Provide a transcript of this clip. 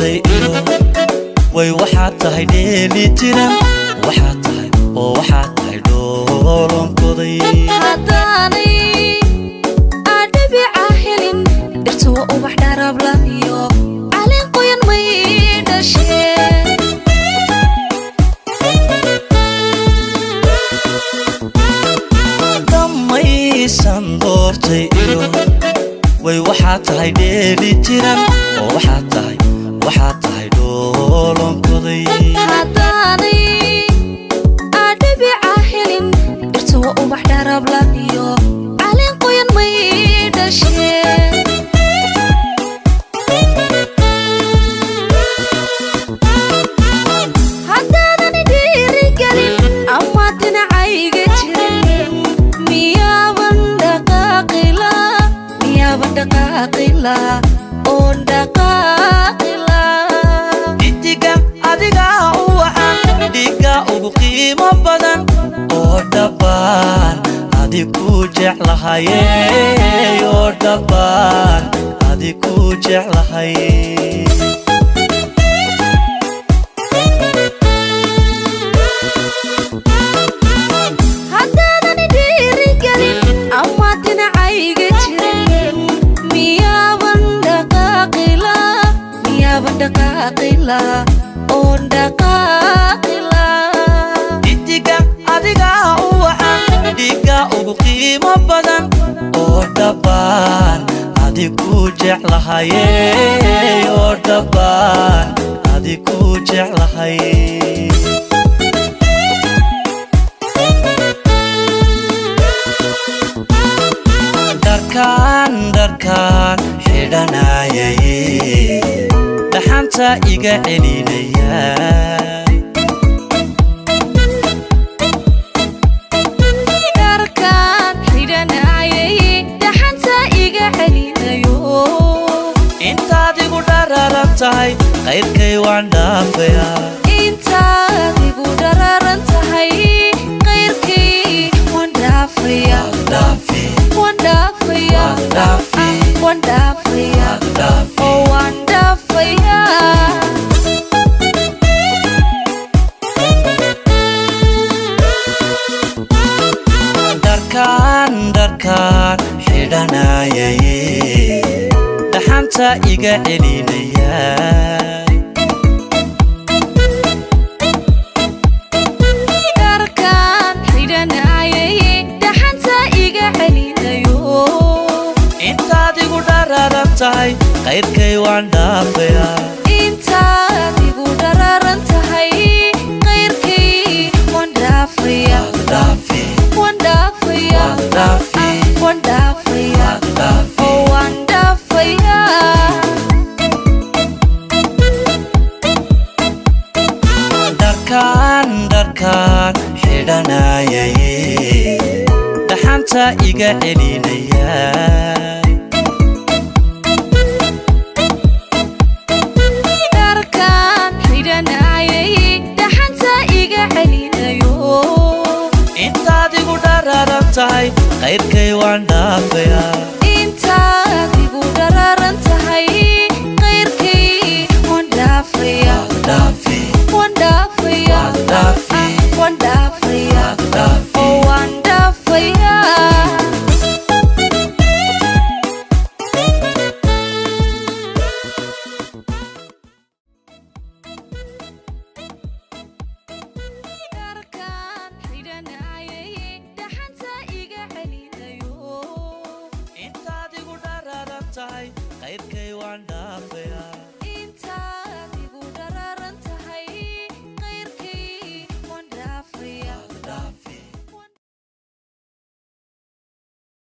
doortay iyo way waxaad tahay dheeli tiran, waxaad tahay oo waxaad tahay dhoolonkoday. Haddaanay adhabica helin dhirta, waa ubax dharabla iyo caleen qoyan may dhasheen. Dhammaysan doortay iyo way waxaad tahay dheeli tiran, oo waxaad tahay, waxaad tahay dhoolonkoday. Haddaanay adhabica helin dhirta, waa ubax dharabla iyo caleen qoyan may dhasheen. Haddaadan dhiirigelin ama dhinacayga jirin, miyaaban dhaqaaqila, miyaaban dhaqaaqila oon dhaqaaqila? Dhidiga adigaa u wacan, dhiigga ugu qiimo badan, oo dhabbaan adig ku jeclahaye, oo dhabbaan adig ku jeclahay. Haddaadan dhiirigelin ama dhinacayga jirin, miyaaban dhaqaaqila, miyaaban dhaqaaqila oon dhaqaaqila? Dhidiga adigaa u wacan, dhiigga ugu qiimo badan, oo dhabbaan adig ku jeclahaye, oo dhabbaan adig ku jeclahay. Dharkaan, dharkaan xidhanayay, dhaxanta iga celinaya. Dharkaan xidhanayay dhaxanta iga celinayo. Intaad igu dhararan tahay, qayrkay waan dhaafayaa. Intaad igu dhararan tahay, qayrkay waan dhaafaya. Waan dhaafi. Waan dhaafaya. Waan dhaafi. Waan dhaafaya. Waan dhaafi. Oo waan dhaafaya. Dharkaan, dharkaan xidhanayay, dhaxanta iga celinaya. Dharkaan xidhanayay dhaxanta iga celinayo. Intaad igu dhararan tahay, qayrkay waan dhaafayaa. Intaad igu dhararan tahay, qayrkay waan dhaafaya. Waan dhaafi. Waan dhaafaya. Waan dhaafi. Waan dhaafaya. Waan dhaafi. Oo waan dhaafaya. Dharkaan, dharkaan xidhanayay, dhaxanta iga celinaya. Dharkaan xidhanayay dhaxanta iga celinayo. Intaad igu dhararan tahay, qayrkay waan dhaafayaa.